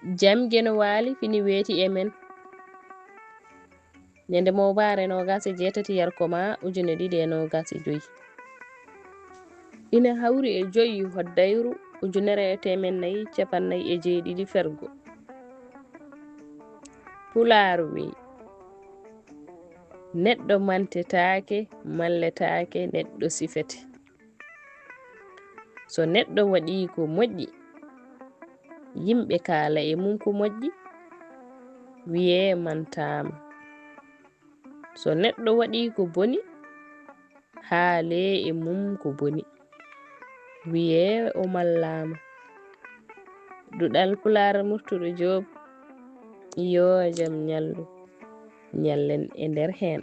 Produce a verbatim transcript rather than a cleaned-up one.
Jam geno waali fini weeti e men. Ñande mowbaare noogaas e jeetati yarkoma ujune ɗiɗi e noogaas e joyi. Ina hawri e joyi hoddayru ujunere e teemen nayi capannay e jeeɗiɗi fergo. Pulaar wi, neɗɗo mantetaake, malletaake, neɗɗo sifete. So neɗɗo waɗii ko moƴƴi, yimɓe kaala e mum ko moƴƴi, wiyee mantaama. So neɗɗo waɗii ko boni, haalee e mum ko boni, wiyee o mallaama. Duɗal Pulaar Murtuɗo Joob, yoo jam ñallu, ñallen e nder heen.